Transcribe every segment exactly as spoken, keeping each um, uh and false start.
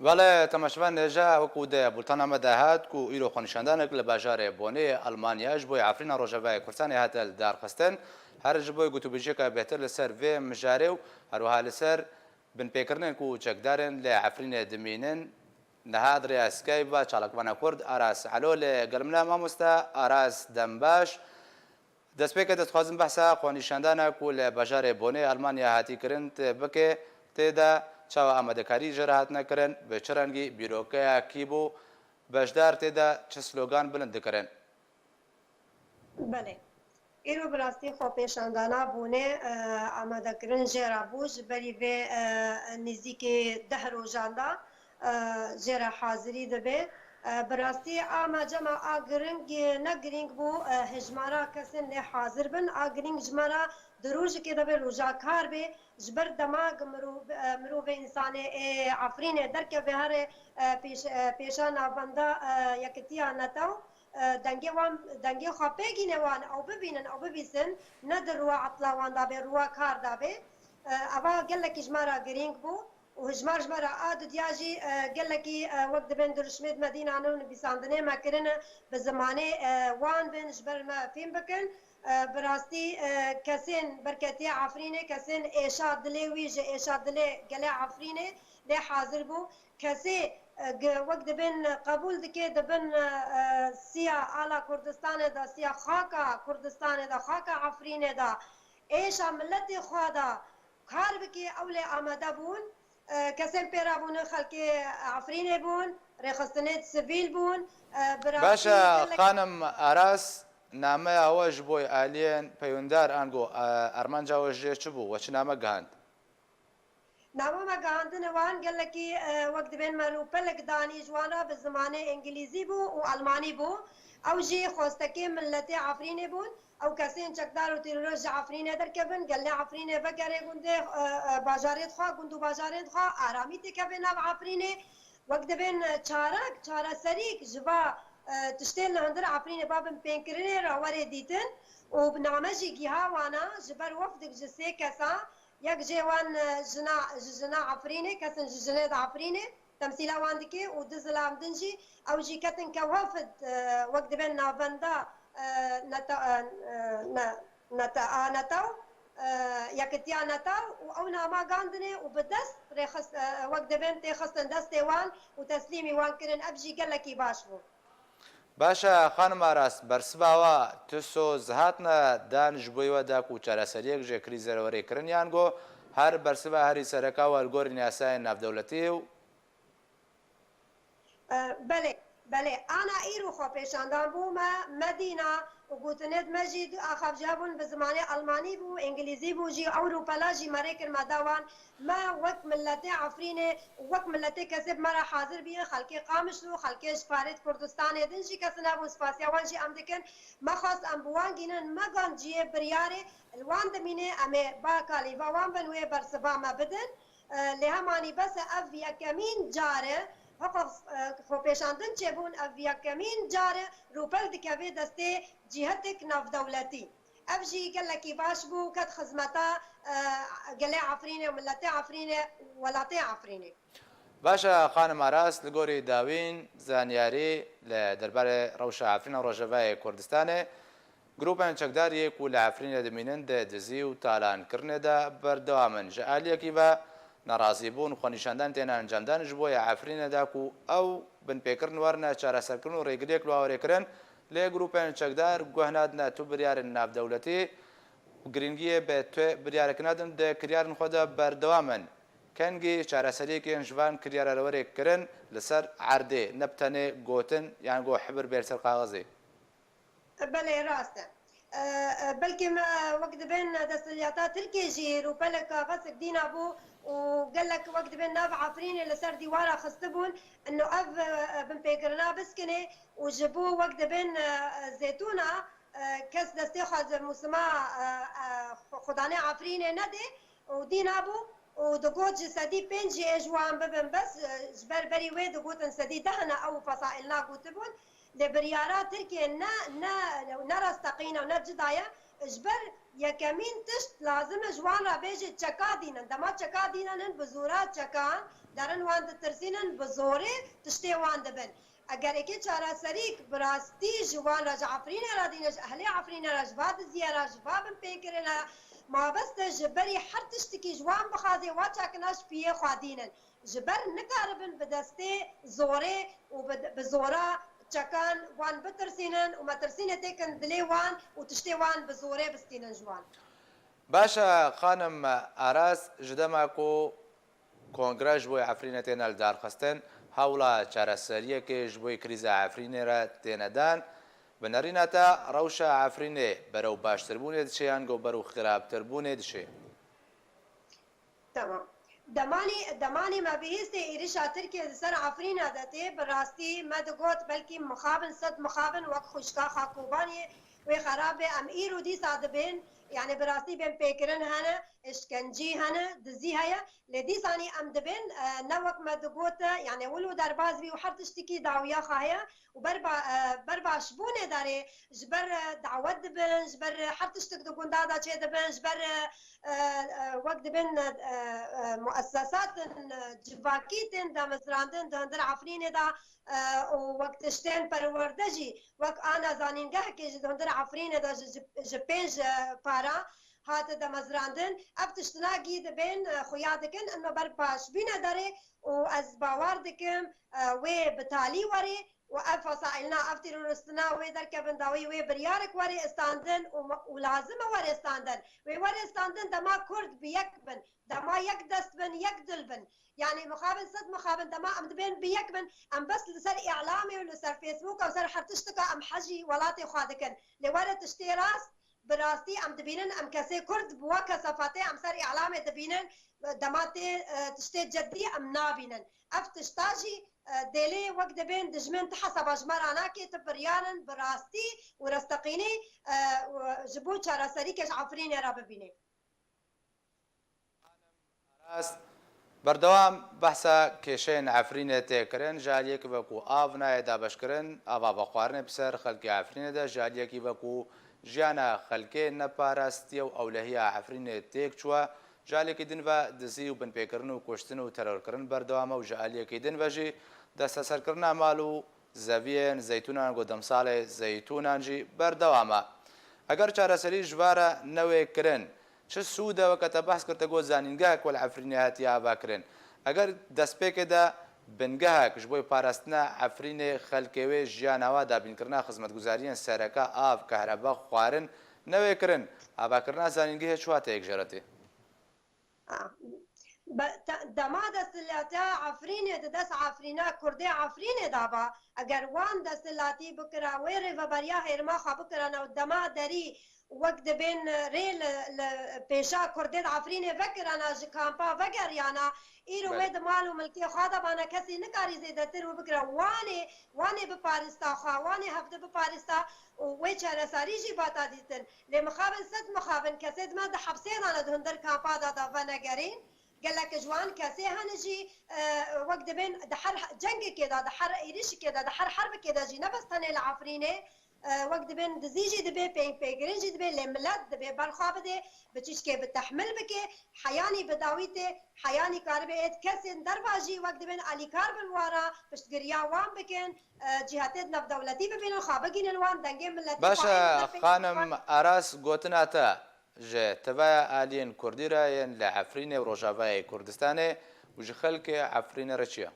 Belê, temaşevan hêja, wekû di bultana me de hat ku îro xwenîşandanek li bajarê Bonê Almanya ji bo Efrîna Rojavayê Kurdistanê hate lidarxistin. Her ji bo gotûbêjiyeke bêhtir li ser vê mijarê û herwiha li ser binpêkirinên ku çekdarên li Efrînê dimînin, niha di rêya Skype ve çalakvana Kurd Aras Elo li gel min e. Mamoste Aras, dem baş. Destpêkê de dixwazim behsa xwenîşandana ku li bajarê Bonê Almanya hatî kirin te bike, tê de çawa amadekarî jê re hatine kirin, bi çi rengî bîrokeya kî bû, beşdar tê de çi slogan bilind dikirin? Belê. Îro bi rastî xwepêşandana Bonê, e, amadekirin jê re bû, ji berî vê, e, nêzîkî deh rojan de, e, jê re hazirî dibe. E, bi rastî a me cema a girîng, e, ne girîng bû, e, hejmara kesên lê hazir bin. A girîng ji me re di rojekê de bê roja kar bê. Ji ber dema ku mirov-, e, mirovê însanê ê Efrînê derkeve here, e, pêş-, e, pêşa navbenda, e, Yekitiya Netew, e, dengê wan, dengê xwe pê gîne wan, ew bibînin, ew bibîsin, ne di rûwa etla wan de bê, rûwa kar de bê. E, eva gelekî ji me re girîng bû. Û hijmar ji me re a dudiya jî, e, gelekî, e, wek dibên dirûşmê di me dî nane û nivîsandinê me kirine bi zimanê, e, wan bin ji ber me fêm bikin. E, bi rastî, e, kesên berketiyê Efrînê, kesên êşa dilê wî ji êşa dilê gelê Efrînê lê hazir bû. Kesê, e, gi-, wek dibên qebûl dike, dibin, e, e, siya ala Kurdistanê de, siya xaka Kurdistanê de, xaka Efrînê de êşa miletê xwe de kar bike, ew lê amade bûn. E, kesên pê re bûne xelkê Efrînê bûn, rêxistinê sivîl bûn. E, bi rastî Baş e, gelek xanim Aras, nameya we ji bo aliyên peyûndar ango, e, armanca we jê çi bû? We çi name gihand? Name me gihandine wan gelekî, e, wek dibên me rûpelek danî ji wan re bi zimanê îngilîzî bû û almanî bû. Ew jî xwestekê miletê Efrînê bûn. Ew kesên çekdar û terorist ji Efrînê derkevin, gelê Efrînê vegere gundê, e, e, bajarê xwe, gund û bajarên xwe, aramî têkeve nav Efrînê. Wek dibên, e, çarek, çareserîk ji va, e, tiştên li hundir Efrînê, ba binpêkirinê re were dîtin û bi name jî giha wana ji ber wefdek ji sê kesa, yek jê wan, e, jina, ji jina Efrînê, kesin ji jinê di Efrînê, temsîla wan dike û du zilam din jî, ew jî ketin ke wefd, e, wek dibên navenda, e, neta-, e, e, ne-, neta-, a netew, e, yekitiya netew û ew nama gandinê û bi dest rêxist, e, wek dibên têxistin destê wan û teslîmî wan kirin. Ev jî gelekî baş bû. Baş e, xanim Aras, bersiva we tu soz hatine dan ji bo we da ku çareseriyek ji krîzê re were kirin, yan go her bersiva herî sereka we li gorî yasayên navdewletî û E, belê, belê. Ana îro xwepêşandan bû me, me dîna û gotinêt me jî du axafciya bûn bi zimanê almanî bû, îngilîzî bû jî, ew rûpela jî me rê kir me da wan. Me wek miletê Efrînê û wek miletê kesê bi me re hazir bîye, xelkê Qamişlo, xelkê ji parêt Kurdistanê din jî kesin hebûn, spasiya wan jî em dikin. Me xwest em bi wan gînin, me gan cihê biryarê, li wan dimîne em ê ba kalîva wan bin wê bersiva me bidin. E, lê hemanî bes e, ev yekemîn car e, hiqûq, e, xwepêşandin çêbûn, ev yekemîn car e, rûpel dikeve destê cîhetek navdewletî. Ev jî gelekî baş bû, ket xizmeta, e, gelê Efrînê û miletê Efrînê, welatê Efrînê. Baş e, xanim Aras, li gorî dawîn zanyarî li derbarê rewşa Efrîna Rojavayê Kurdistanê, Grûpên çekdar yê ku li Efrînê dimînin di dizî û talankirinê de berdewam in. Ji aliyekî ve nerazîbûn xwenîşandan têne encamdan ji bo ya Efrînê de ku ew binpêkirin werine çareserkirin û rêgiriyek li wan were kirin, lê grûpên çekdar guh nadine tu biryarên navdewletî û girîngiyê bi tu biryarek nadin di kiryarên xwe de berdewam in. Kengî çareseriyekên ji van kiryara li were kirin li ser erdê, ne bi tenê gotin yan go hibir bê li ser kaxizê. Belê, rast e. E, e, belkî me wek dibên desthilatê Tirkiyê jî rûpelek kaxezek dîna bû û gelek wek dibên nav Efrînê li ser dîwara xistibûn, ino ev, e, binpêkirina biskinê û ji bo wek dibên, e, zêtûna, e, kes destê xwe ji mûsima, e, e, xudanê Efrînê nedê û dîna bû û digot ji sedî pênc jî ê ji wan bibin, bes, e, ji ber berî wê digotin sedî deh ne ew fesaîl nagotibûn. Lê biryara Tirkiyê ne, ne, ne rasteqîn e û ne cida ye. Ji ber yekemîn tişt lazim e ji wan re bêje çeka dînin. Dema çeka dînin hin bi zora çekan derin wan ditirsînin, bi zorê tiştê wan dibin. Eger êkê çareserîk bi rastî ji wan re, ji Efrînê re dîne, ji ehlê Efrînê re, ji va diziyê re, ji va binpêkirinê re mabeste ji berî her tiştikî ji wan bixwazê, wa çekina ji piyê xwe dînin. Ji ber nikaribin bi destê zorê û bi, bi zora çekan wan bitirsînin û metirsînê têkin dilê wan û tiştê wan bi zorê bistînin ji wan. Baş e, xanim Aras, ji dema ku kongre ji bo Efrînê têne lidarxistin, hewla çareseriyekê ji bo krîza Efrînê re têne dan, bi nerîna te rewşa Efrînê berew baştirbûnê diçe yan ku berew xirabtirbûnê diçe? Tamam. Demanî, demanî me bihîstê êrişa Tirkiyê li ser Efrîna de tê, bi rastî me digot belkî mixabin, sed mixabin wek xwişka xwe Kobaniyê wê xerab be. Em îro dîsa dibên, yani bi rastî bên pêkirin hene, işkencî hene, dizî heye. Lê dîsanî em dibên, e, ne wek me digot, yani wilo derbas bî û her tiştikî dawiya xwe heye. û ber ba-, e, ber başbûnê derê ji ber, e, dawet dibin, ji ber, e, her tiştik di gunda de çêdibin, ji ber, e, e, e, wek dibin, e, e, e, muessesatin, e, civakî tên damezrandin di hundir Efrînê de, e, û wek tiştên perwerde jî, wek ana zanîngehekê jî di hundir Efrînê de ji, ji, ji pênc, e, para hate damezrandin. Ev tiştina gî dibên, e, xuya dikin, ino ber başbûnê derê û ez bawer dikim, e, wê bi talî werê. û ev fesaîlna, ev terorîstina wê derkevin dawî wê biryarek were istandin û, û lazim e were istandin. Wê were istandin dema Kurd bi yek bin, dema yek dest bin, yek dil bin. Yani mixabin, sed mixabin, dema em dibên bi yek bin, em bes li ser îlamê û li ser Facebook û ser her tiştika em hejî welatê xwe dikin. Lê were tiştê rast, bi rastî em dibînin, em kesê Kurd bi we kesefatê em ser îlamê dibînin, dema tê, e, tiştê ceddî em nabînin. Ev tişta jî, e, dêlê wek dibên dijmin ti hesaba ji me re nake, ti biryar in bi rastî û resteqînî, e, û ji bo çareserî ke ji Efrînê re bibînê. Rast, berdewam behsa kêşeyên Efrînê tê kirin, ji aliyekî ve ku av nayê dabeşkirin, ava vexwarinê bi ser xelkê Efrînê de, ji aliyekî ve ku jiyana xelkê ne parastiye û ewlehiya Efrînê têk çûye, ji aliyekî din ve dizî û binpêkirin û kuştin û terorkirin berdewam e û ji aliyekî din ve jî desteserkirina mal û zeviyên zeytûnan ku demsalê zeytûnan jî berdewam e. Eger çareserî ji va re newê kirin, çi sûd e? Weke te behs kir, te got zanîngehek wek li Efrînê hatiye avakirin. Eger destpêkê de bingehek ji bo parastina Efrînê, xelkê wê, jiyana wa, dabînkirina xizmetguzariyên sereke, av, kehreba, xwarin newê kirin, avakirina zanîngehê çi wateyek jê re tê? Be-, te-, dema desthilatiya Efrînê di dest Efrîna, Kurdê Efrînê de ba, eger wan desthilatî bikira, wê rêveberiya hêrima xwe bikirana û dema derî wek dibên rê li, li pêşa Kurdê di Efrînê vekirana, ji kampa vegeriyana, îro Belê. wê di mal û milkê xwe de bana, kesî nikarî zêdetir wê bikira. Wanê, wanê biparista xwe, wanê hevdi biparista û wê çaresarî jî bata dîtin. Lê mixabin, sed mixabin kesê di me di hepsê de ne, di hundir kampa de, de venegerîn. Gelek ji wan kesê hene jî, e, wek dibên di her cengekê de, di her êrişikê de, di her herbikê de jî, ne bes tenê li Efrînê, e, wek dibên dizî jî dibe, pêngpêkirin jî dibe, lê milet dibê berxwe bide, bi çîçkê bi tehmil bike, heyanî bi dawî tê, heyanî karibe êt kesên derva jî wek dibên alîkar bin wan re, piştgiriya wan bikin, e, cîhatê navdewletî bibînin, xwe bigînin wan, dengê miletî Baş xwe e, ên derpêkînin xanim wan. Aras, gotina te ji teveya aliyên Kurdî re yên li Efrînê û Rojavayê Kurdistanê û ji xelkê Efrînê re çi ye?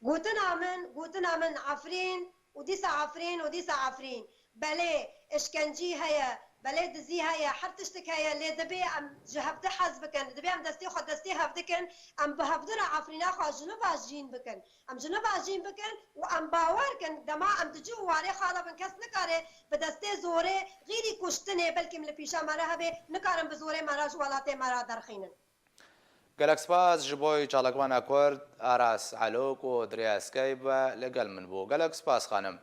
Gotina min, gotina min Efrîn û dîsa Efrîn û dîsa Efrîn. Belê, işkencî heye, belê dizî heye, her tiştik heye, lê dibê em ji hevdi hez bikin, dibê em destê xwe destê hevdi kin, em bi hevdi re Efrîna xwe ji nû ve jîn bikin. Em ji nû ve jîn bikin û em bawer kin, dema em di cih û warê xwe de bin, kes nikare bi destê zorê, xîrî kuştinê, belkî li pîşa me re hebe, nikarin bi zorê me re ji welatê me re derxînin. Gelek spas ji bo çalakvana Kurd, Aras Elo, ku di rêya Skype ve li gel min bû. Gelek spas, xanim.